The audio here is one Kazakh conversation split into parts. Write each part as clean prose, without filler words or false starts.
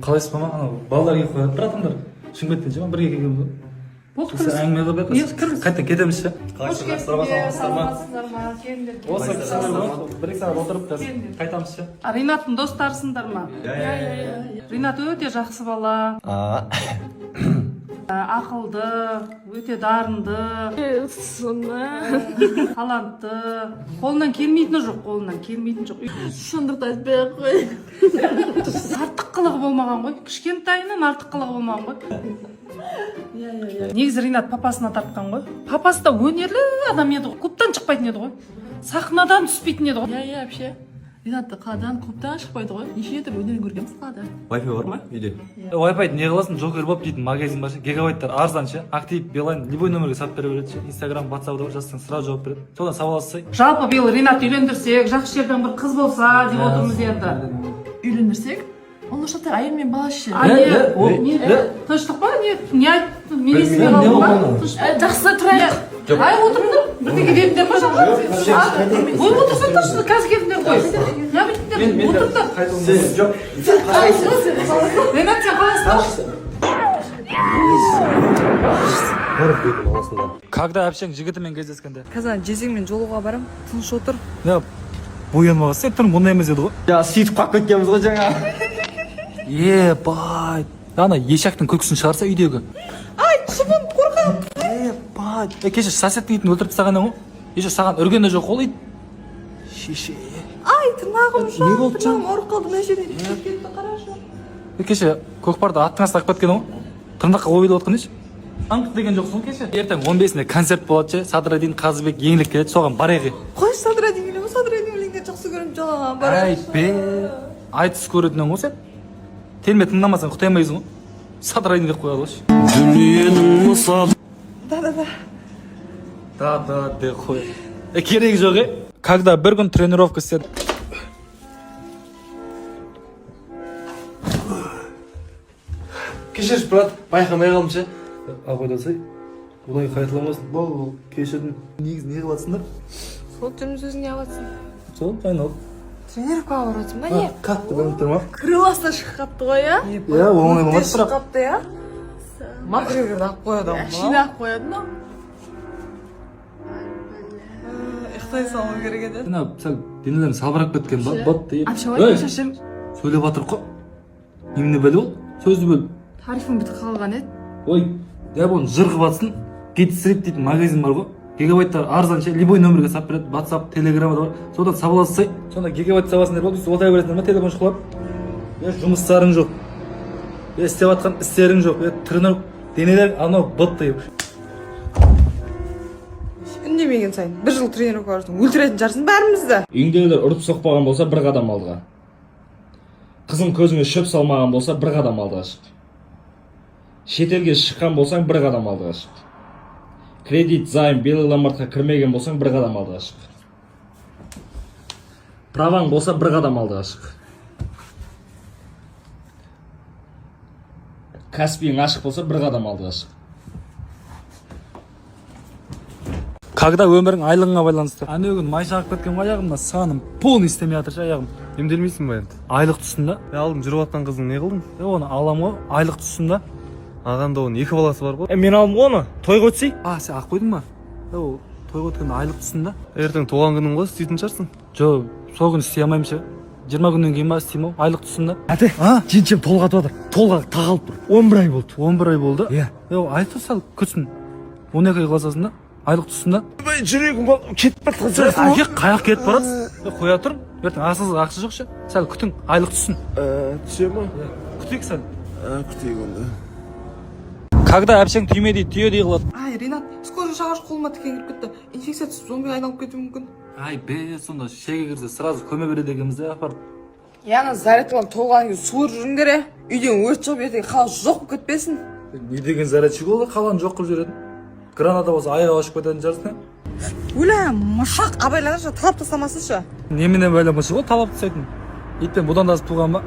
Қалайсыз, мама? Анау балалар келіп қояды, братандар, Шымкенттен ше, бірге келгенбіз ғой. Болды. Осы әңгіме қылып Иә, кіріңіз. Қайта кетеміз ше. Қош келдіңдер, саламатсыздар ма? Келіңдер. Осы кісілер ғой, 1-2 сағат отырып, қазір Келіңдер. қайтамыз ше. А, Ринаттың достарысыңдар ма? Иә. Ринат өте жақсы бала. Ақылды, өте дарынды, Соны талантты. Қолынан келмейтіні жоқ, қолынан келмейтіні жоқ. Шындықты айтпай ақ қой. Артық қылығы болмаған ғой. Кішкентайынан артық қылығы болмаған ғой. Иә, иә, иә. Негізі Ринат папасына тартқан ғой. Папасы да өнерлі адам еді ғой. Клубтан шықпайтын еді ғой. Сахнадан түспейтін еді ғой. Иә, вообще. Ринат қаладан, клубтан шықпайды ғой. Неше түрлі өнер көргенбіз қалада. Wi-Fi бар ма үйде? Wi-Fi не қыласың, Джокер Боп дейтін магазин бар ше, гигабайттар арзан ше, Актив, Билайн, любой номерге сатып бере береді ше, Инстаграм, Ватсапта бар, жазсаң, сразу жауап береді. Содан сабалассай. Жалпы биыл Ринатты үйлендірсек, жақсы жерден бір қыз болса деп отырмыз енді. Үйлендірсек, ол ошақта әйел мен бала ше. А, не, Е, ол- не, е. тыныштық па? Не, не айттың? Мен естімей Білмеймін, не қалдым ба? болғанын. Тыныш па? Жақсы, тұрайық. Ай, отырыңдар, бірдеңе дедіңдер ма жалған? Ой, отырсаңдаршы, қазір келдіңдер ғой. Не бүйтіңдер, отырыңдар. Сен жоқ. Ринат, сен қалайсың? Барып бетін аласың. Когда әпшең жігітімен кездескенде? Қазір жезеңмен жолуға барам, тыныш отыр. Не, боянбаған сен түрің бұндай емес еді ғой. Я сөйтіп қалып кеткенбіз ғой жаңа. Ебать, ана ешектің күлкісін шығарса үйдегі. Ай, шыбын, қорқамын. Ебать, е, кеше соседтің итін өлтіріп тастаған едің ғой, еще саған үрген де жоқ ол ит, шеше. Ай, тырнағым. Не болды, Тырнағым ауырып қалды, мына жерден кетіп кетті, қарашы. Е, кеше көкпарды аттың астына алып кеткен ғой, тырнаққа ойылып жатқан еш аңқ деген жоқсың ғой кеше. Ертең 15-інде концерт болады ше, Садраддин, Қазыбек, Еңлік келеді, соған барайық. Қойшы, Садраддин келе ме? Садраддин өлеңдерін жақсы көремін, жылаған. Ай бе, айтыс көретін едің ғой сен. Терме тыңдамасаң, құтай алмайсың ғой. Садраддин деп қояды ғой. Да, да, да. Да, да деп қой. Е, керегі жоқ. Е, когда бір күн тренировка істеді? Кешірші, брат, байқамай қалдым ше. Ал қойдасай, бұлай қайталамасын. Бол, бол, кешірдім. Негізі не қылып жатсыңдар? Сол жүрміз, өзің не қылыватсың? Сол айналып. Тренировкаға барып жатсың ба, не? Қатты білініп тұр ма? Крыласына шығып қалыпты ғой, иә. Иә, оңай болмады, Шығып бірақ. қалыпты, иә. Макгрегорды алып қояды ғой. Әшейін ақ қояды ма? Ұйықтай салу керек еді. Мына сәл денелерің салбырап кеткен ба? Бот. Әпше, ой, шашым. Сөйлеп жатыр қой, немене бәле ол, сөзді бөл. Тарифің бітіп қалған еді. Ой, дәп, оны жыр қылып жатсың. Гитстрит дейтін магазин бар ғой, гигабайттар арзан ше, любой номерге сатып береді, Ватсап, Телеграмда бар, содан сабалассай. Сонда гигабайт табасыңдар болды, өйтіп отыра бересіңдер ма телефон шұқылап? Е, жұмыстарың жоқ, е, істеп жатқан істерің жоқ, е, тренировка, денелер анау быт. Үндемеген сайын бір жыл тренировка барсың, өлтіретін шығарсың бәрімізді. Үйіңдегілер ұрып соқпаған болса, бір қадам алдыға. Қызың көзіңе шөп салмаған болса, бір қадам алдыға шық. Шетелге шыққан болсаң, бір қадам алдыға шық. Кредит, займ, белый ломбардқа кірмеген болсаң, бір қадам алдыға шық. Праваң болса, бір қадам алдыға шық. Каспиің ашық болса, бір қадам алдыға шық. Когда өмірің айлығыңа байланысты? Әнеу күні май жағып кеткен ғой аяғымда, саным полный істемей жатыр ше аяғым. Емделмейсің ба енді? Айлық түссін да. Е, алдын жүріп жатқан қыздың не қылдың? Е, оны алам ғой, айлық түссін да. Ағанда оның екі баласы бар ғой. Е, мен алдым ғой оны, тойға өтсей. А, сен алып қойдың ба? Е, ол тойға өткенде айлық түссін да. Ертең туған күнің ғой, істейтін шығарсың. Жоқ, сол күні істей алмаймын ше, 20 күннен кейін ба істеймін ау, айлық түссін да. Әте. А? Жеңшем толғатып жатыр, толғақ тағалып тұр, 11 ай болды. 11 ай болды? Иә. Е, ол айтып сал, күтсін, 12 ай қыласың да, айлық түссін да. Жүрегім кетіп бара жатқан. Әке, қаяқ кетіп баратсыз? Е, қоя тұр, ертең асылға ақша жоқ ше, сәл күтің, айлық түссін. Түсе ма? Күтейік сәл. Күтейік онда. Когда әпшең түймедей түйедей қылады? Ай, Ринат, скоро шағаш, қолыма тікен кіріп кетті. Инфекция түсіп, зомбиге айналып кетуі мүмкін. Ай бе, сонда шеге кірсе, сразу көме береді екенбіз де апарып. Иә, ана зарядкалар толғаннан кейін суырып жүріңдер, е. Үйден өрт шығып, ертең хал жоқ болып кетпесін. Не деген зарядчик ол, қаланы жоқ қылып жіберетін. Граната болса, аяғы ұшып кететін шығарсың. Өлә, мышақ, абайлаңдаршы, талап тастамасыншы. Немене байланысы ғой талап тастайтын? Итпен бұдан да асып туған ба?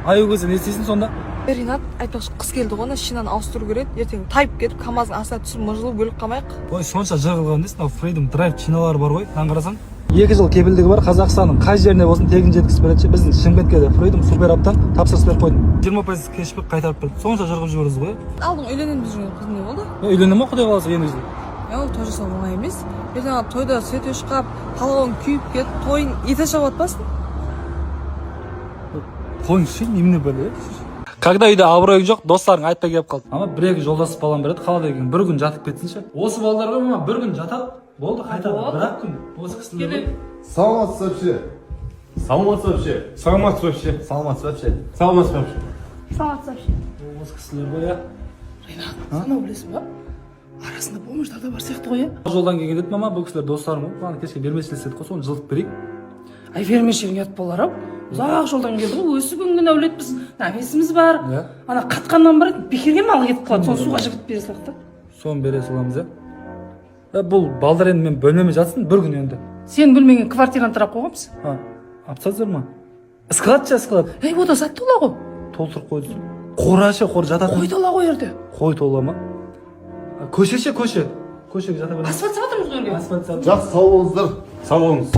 Аю көрсе, не істейсің сонда? Ринат, айтпақшы, қыс келді ғой, ана шинаны ауыстыру керек еді. Ертең тайып кетіп, КамАЗдың астына түсіп, мыжылып өліп қалмайық. Ой, сонша жыр қылған дейсің. Мынау Freedom Drive шиналары бар ғой, мынаны қарасаң. 2 жыл кепілдігі бар. Қазақстанның қай жеріне болсын тегін жеткізіп береді ше. Біздің Шымкентке де Фридом Супер Аптан тапсырыс беріп қойдым. 20% кэшбэк қайтарып берді. Сонша жырғып жібердіңіз ғой. Алдың, үйленемін деп жүрген қыз не болды? Е, үйленемін ғой, құдай қаласа, енді. Е, ол той жасау оңай емес. Ертең ана тойда свет өшіп қалып, қалауың күйіп кетіп, тойың ете шауып атпасын. Қойыңызшы, немене бәле? Когда үйде абыройың жоқ, достарың айтпай келіп қалды. Ама бір екі жолдас балам бар еді қалада екен, бір күн жатып кетсінші. Осы балдар ғой, мама, бір күн жатады, болды, қайтады. Болды. Бір ақ күн осы кісілер ғой. Саламатсыз вообще. Саламатсыз вообще. Саламатсыз вообще. Саламатсыз вообще. Саламатсыз вообще. Осы кісілер ғой, иә. Анау, білесің ба, арасында бомждар да бар сияқты ғой, иә? Жолдан келген деді, мама, бұл кісілер достарым ғой, маған кешке вермишель істедік қой, соны жылытып берейік. Ай, вермишелің ұят болар ау, ұзақ жолдан келді ғой, өсіп өнген әулетпіз, намесіміз бар. Иә. Ана қатқаннан бар еді, бекерге мал кетіп қалады, соны суға жібітіп бере салайық та. Соны бере саламыз, иә. Е, бұл балдар енді мен бөлмеме жатсын бір күн енді. Сен бөлмеңе квартираны тарап қойғанбыз. А, алып тастадыңыздар ма? Склад ше, склад. Ей, ода зат тола ғой. Толтырып қойды. Қора ше, қора жататын. Қой тола ғой жерде. Қой тола ма? А, көше ше, көше. Көшеге жата береміз. Асфальт салып жатырмыз ғой жерге. Асфальт салып. Жақсы, сау болыңыздар. Сау болыңыз.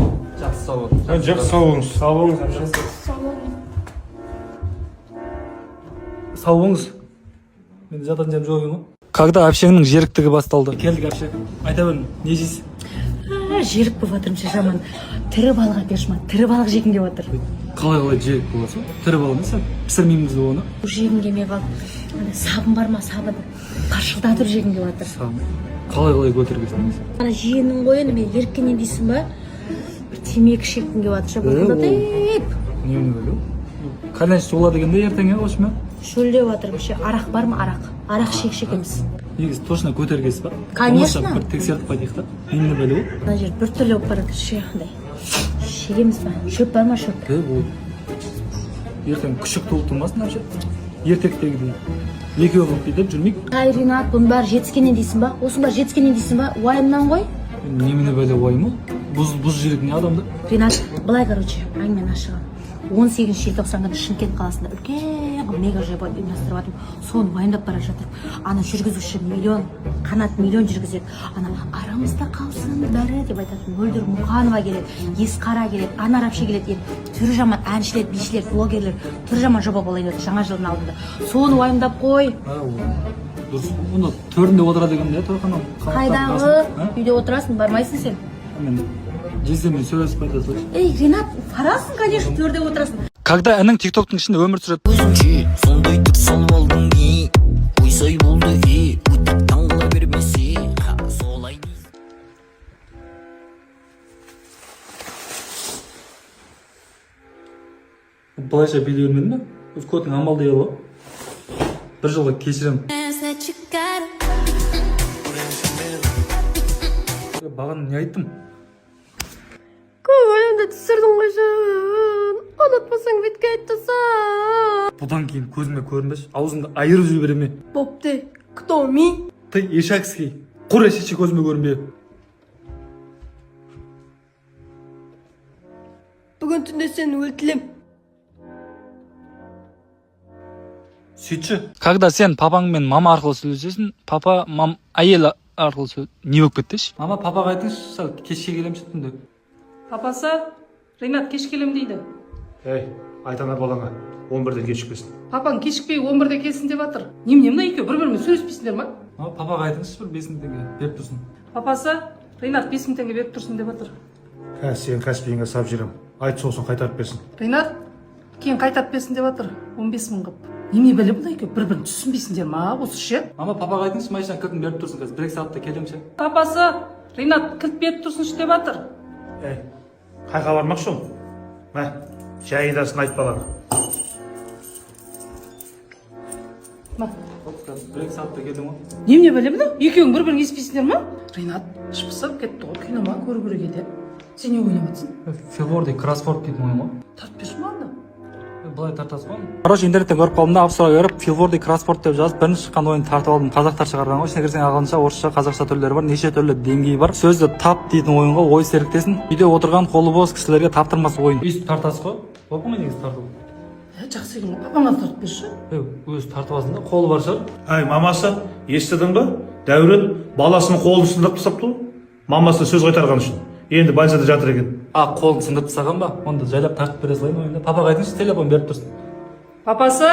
Жақсы, сау болыңыз. Жақсы, сау болыңыз. Сау болыңыз вообще. Сау болыңыз. Менде жататын жерім жоқ екен ғой. Когда әпшеңнің жеріктігі басталды. Келдік, әпше. Айта берің, не жейсіз? Жерік болып жатырмын ше, жаман. Тірі балық әперші маған, тірі балық жегім келіп жатыр. Қалай, қалай жерік боласың? Тірі балық емес, пісірмейміз бе оны? Жегім келмей қалды. Ана сабын бар ма, сабын қаршылдатып жегім келіп жатыр. Сабын. Қалай, қалай көтергенсің? Ана жиенің ғой енді, мен еріккеннен дейсің ба, бір темекі шеккім келіп жатыр ше, бұрқылдатып. Немене бәле? Кальян болады екен де ертең, иә, осымен. Шөлдеп жатырмын ше, арақ бар ма, арақ? Арақ шекші екенбіз. Негізі точно көтергенсіз ба? Конечно. Болмаса бір тексертіп қайтайық та. Немене бәле ол? Мына жер біртүрлі болып бара жатыр ше, андай шегеміз ба? Шөп бар ма, шөп? Е, ол ертең күшік толып тұрмасын, әпше. Ертектегідей. Екеуі қылып бүйтіп жүрмейік. Ай, Ринат, бұның бәрі жетіскеннен дейсің ба, осының бәрі жетіскеннен дейсің ба, уайымнан ғой. Немене бәле уайым ол? Бұз, бұз жүрек не адамды? Ринат, былай, короче, әңгіменің ашығы, 18 желтоқсан күні Шымкент қаласында үлкен қылып мега жоба ұйымдастырып жатырмын. Соны уайымдап бара жатырмын. Ана жүргізуші миллион Қанат миллион жүргізеді, ана «арамызда қалсын бәрі» деп айтатын Мөлдір Мұқанова келеді, Есқара келеді, Анар әпше келеді. Енді түрі жаман әншілер, бишілер, блогерлер, түрі жаман жоба болайын деп жатыр жаңа жылдың алдында. Соны уайымдап қой. А, ол дұрыс. Онда төрінде отырады екен де тойхана. Қайдағы, үйде отырасың, бармайсың сен. Мен жездеммен сөйлесіп қайта салайыншы. Ей, Ринат, барасың, конечно, төрде отырасың. Когда інің тиктоктың ішінде өмір сүреді. Өзіңше сондай түр салып алдың ей, ойсай болды ей, өтіп таң қыла бермесе ха, солай. Былайша билей бермедің бе? Өз көтің амалдай ғой. Бір жылға кешіремін. Бағана не айттым? Көңілімді түсірдің ғой, жан. Ұнатпасаң, бетке айтасың. Бұдан кейін көзіме көрінбеші, аузыңды айырып жібереме. Бопты, кто ми? Ты ишакский. Құр есекші, көзіме көрінбе. Бүгін түнде сені өлтірем. Сөйтші. Когда сен папаңмен мама арқылы сөйлесесің, папа, мам, әйел арқылы сөйл. Не болып кетті ш? Мама, папаға айтыңызшы, сәл кешке келемін түнде. Папасы, Ринат кеш келем дейді. Ей, айт ана балаңа, 11-ден кешікпесін. Папаң кешікпей 11-де келсін деп жатыр. Немене, мына екеуі бір бірімен сөйлеспейсіңдер ма? Мама, папаға айтыңызшы, бір 5000 теңге беріп тұрсын. Папасы, Ринат 5000 теңге беріп тұрсын деп жатыр. Қазір сенің Каспиіңе салып жіберемін. Айт, сосын қайтарып берсін. Ринат кейін қайтарып берсін деп жатыр, 15 000 қылып. Немене бәле, бұлай екеуі бір бірін түсінбейсіңдер ма осы ше? Мама, папаға айтыңызшы, машинаның кілтін беріп тұрсын, қазір бір екі сағатта келемін ше. Папасы, Ринат кілт беріп тұрсыншы деп жатыр. Ей, қайға бармақшы ол? Мә, жайындасын айт балаңа. Ма. Бір екі сағатта келдім ғой. Немене бәле, мынау екеуің бір бірін естімейсіңдер ма? Ринат, іш пысып кетті ғой, кино ма көру керек еді. Сен не ойнап жатрсың? Филворд и кроссворд дейтін ойын ғой. Тартып берші маған да. Былай тартасыз ғой. Короче, интернеттен көріп қалдым да, App Store-ға кіріп, Филворд и кроссворд деп жазып, бірінші шыққан ойынды тартып алдым. Қазақтар шығарған ғой. Ішіне кірсең, ағылшынша, орысша, қазақша түрлері бар, неше түрлі деңгей бар. Сөзді тап дейтін ойын ғой, ой серіктесін. Үйде отырған қолы бос кісілерге таптырмас ойын. Өйстіп тартасыз ғой. Оп оңай негізі тарту. Е, жақсы екен ғой, папаңа да тартып берші. Е, өзі тартып алсын да, қолы бар шығар. Ай, мамасы, естідің ба? Дәурен баласының қолын сындырып тастапты ғой. Мамасына сөз қайтарған үшін. Енді больницада жатыр екен. А, қолын сындырып тастаған ба? Онда жайлап тартып бере салайын ойында. Папаға айтыңызшы, телефон беріп тұрсын. Папасы.